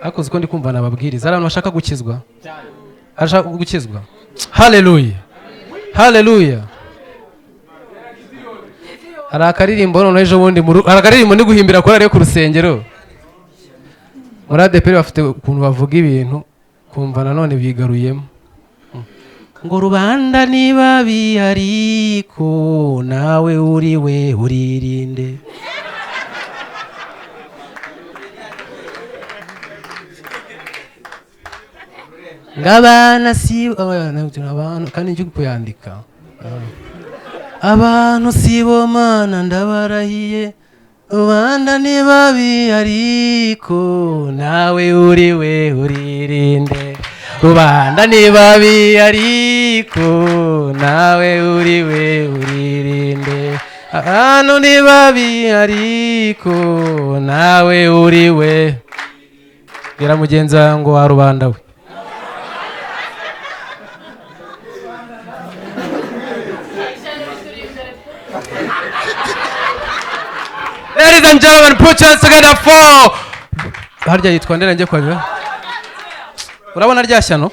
Ariko uzi ko ndi kumva nababwiriza, hari abantu bashaka gukizwa, ashaka gukizwa. Haleluya, haleluya. Hari akaririmbo noneho ejo bundi hari akaririmbo ndi guhimbira korali yo ku rusengero muri ADEPR. Bafite ukuntu bavuga ibintu kumva nanone bigaruyemo ngo rubanda niba ariko nawe uri we uririnde. Ngo abana si abantu, kandi njye kuyandika, abantu si bo Mana, ndabarahiye, rubanda ni babi ariko nawe uri we uririnde, rubanda ni babi ariko nawe uri we uririnde, abantu ni babi ariko nawe uri we. Bwira mugenzi wawe ngo wa rubanda we. Ladies and gentlemen, put your hands together for harya yitwa nde? Njye kwa urabona rya shyano.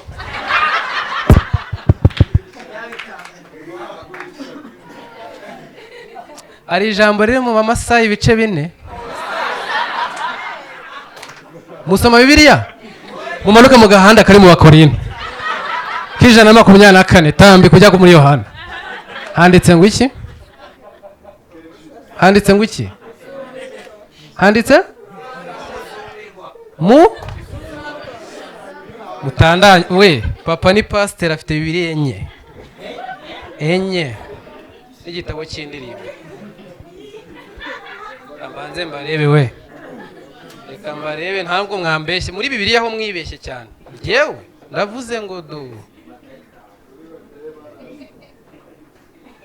Hari ijambo riri mu Bamasayi ibice 4. Musoma Bibiliya, mumanuke mu gahanda kari mu Bakorinto k'124, tambi kujya muri Yohana. Handitse ngo iki? Handitse ngo iki? Handitse mu mutandanye we. Papa ni pasiteri, afite Bibiliya enye enye n'igitabo cy'indirimbo. Mbanze mbarebe we, reka mbarebe. Ntabwo mwambeshye muri Bibiliya, aho mwibeshye cyane, yewe ndavuze ngo du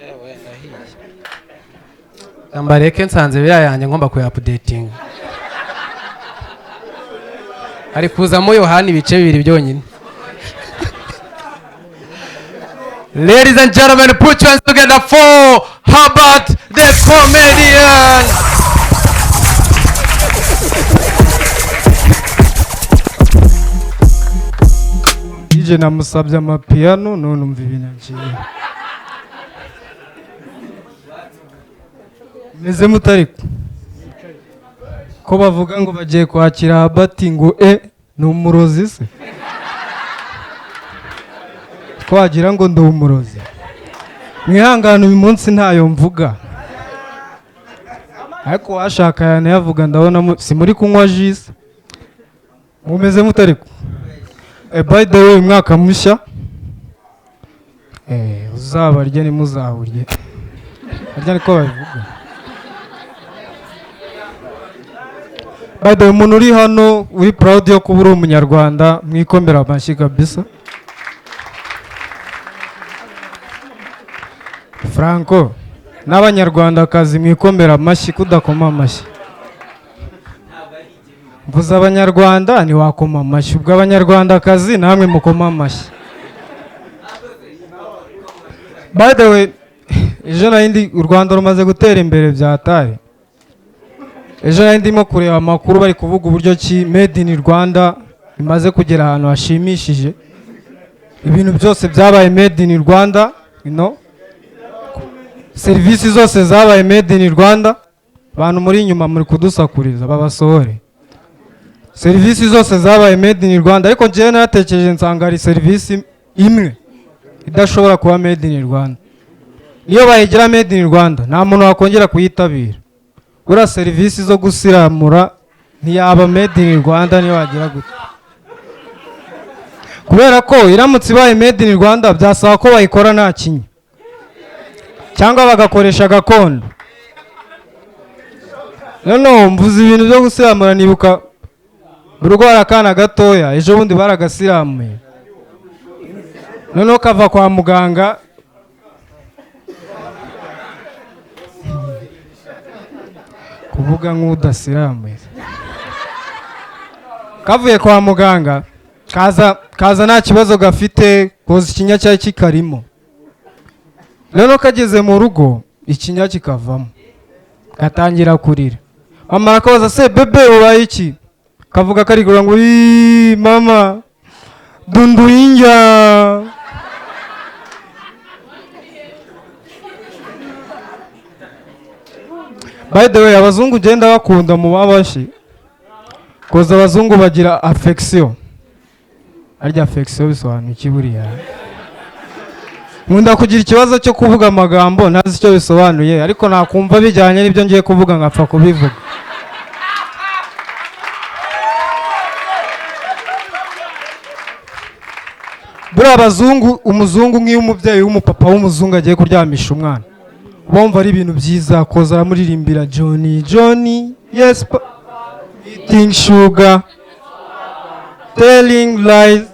ewe ndahiye. Mbareke, nsanze biriya yanjye ngomba kuyaupdatinga, hari kuzamo Yohani ibice 2 byonyine. Ladies and gentlemen, put your hands together for Herbert the comedian. DJ namusabye amapiyano, none umva ibintu agiye. Meze mutariko ko bavuga ngo bagiye kwakira Herbert, ngo e ni umurozi se? Twagira ngo ndi umurozi. Mwihangane, uyu munsi ntayo mvuga, ariko washaka yanayavuga. Ndabona si muri kunywa jus. Mumeze mutariko? By the way, umwaka mushya, uzabarye ntimuzawurye, harya niko babivuga. By the way, umuntu uri hano uri proud yo kuba uri umunyarwanda, mwikomera amashyi kabisa. Franco, n'abanyarwandakazi mwikomera amashyi. Kudakoma amashyi, mvuze abanyarwanda ntiwakoma amashyi, ubwo abanyarwandakazi namwe mukoma amashyi. By the way, ejo nari ndi, u Rwanda rumaze gutera imbere byataye. Ejo nari ndimo kureba amakuru, bari kuvuga uburyo ki made in Rwanda imaze kugera ahantu hashimishije, ibintu byose byabaye made in Rwanda, serivisi zose zabaye made in Rwanda. Abantu muri inyuma muri kudusakuriza, babasohore. Serivisi zose zabaye made in Rwanda, ariko njyewe naratekereje nsanga hari serivisi imwe idashobora kuba made in Rwanda. Niyo bayigira made in Rwanda, nta muntu wakongera kuyitabira. Buriya serivisi zo gusiramura ntiyaba made in Rwanda niyo wagira gute, kubera ko iramutse ibaye made in Rwanda byasaba ko bayikora nta kinya cyangwa bagakoresha gakondo. Noneho mvuze ibintu byo gusiramura, nibuka mu rugo hari akana gatoya, ejo bundi baragasiramuye, noneho kava kwa muganga. Kuvuga nk'udasiramuye, kavuye kwa muganga kaza nta kibazo gafite, koza ikinya cyari kikarimo. Noneho kageze mu rugo ikinya kikavamo, gatangira kurira. Mama akabaza: "Se bebe, ubaye iki?" Kavuga karigura ngo "Ii, mama dunduinja." By the way, abazungu ugenda bakunda mu babashi, koza abazungu bagira affection. Arya affection bisobanuye iki buriya? Nkunda kugira ikibazo cyo kuvuga amagambo ntazi icyo bisobanuye, ariko nakumva bijyanye n'ibyo ngiye kuvuga nkapfa kubivuga. Buriya abazungu, umuzungu nk'iyo umubyeyi w'umupapa w'umuzungu agiye kuryamisha umwana, bumva ari ibintu byiza, koza aramuririmbira Johnny Johnny yes pa, eating sugar, telling lies,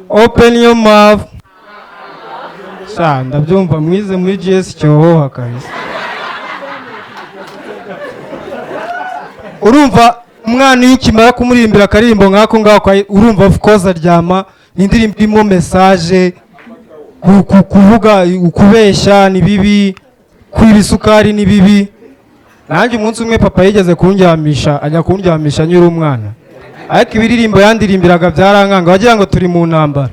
open your mouth. Sha ndabyumva mwize muri GS Cyohoha kabisa. Urumva umwana iyo ukimara kumuririmbira akaririmbo nk'ako ngako, urumva of course aryama. Ni indirimbo irimo message, kuvuga kubeshya ni bibi, kwiba isukari ni bibi. Nanjye umunsi umwe papa yigeze kundyamisha, ajya kundyamisha nyiri umwana, ariko ibiririmbo yandirimbiraga byarankanga, wagira ngo turi mu ntambara.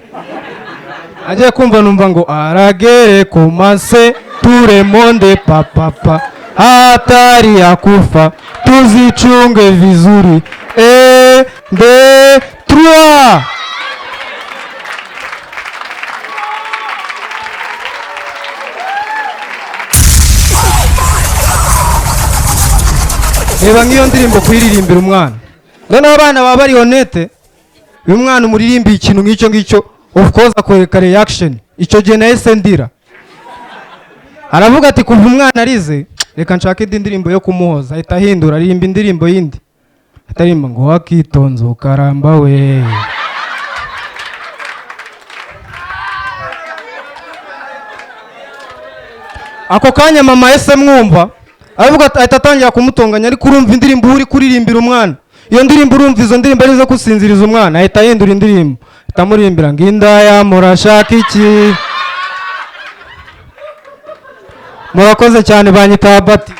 Agiye kumva numva ngo aragere kumase turemonde papapa hatari ya kufa tuzichunge vizuri e de trois. Reba nk'iyo ndirimbo kuyiririmbira umwana, noneho abana baba bari honnête. Uyu mwana umuririmbiye ikintu nk'icyo ngicyo, of course akwereka reaction. Icyo gihe nahise ndira. Aravuga ati kuva umwana arize, reka nshake indi ndirimbo yo kumuhoza. Ahita ahindura, aririmba indirimbo yindi, ahita aririmba ngo wakitonze ukaramba we. Ako kanya mama yahise mwumva, aravuga ati, ahita atangira kumutonganya. Ariko urumva indirimbo uri kuririmbira umwana, iyo ndirimbo urumva izo ndirimbo ari izo gusinziriza umwana. Ahita ahindura indirimbo, ahita amuririmbira ngo indaya murashaka iki. Murakoze cyane, banyita Bati.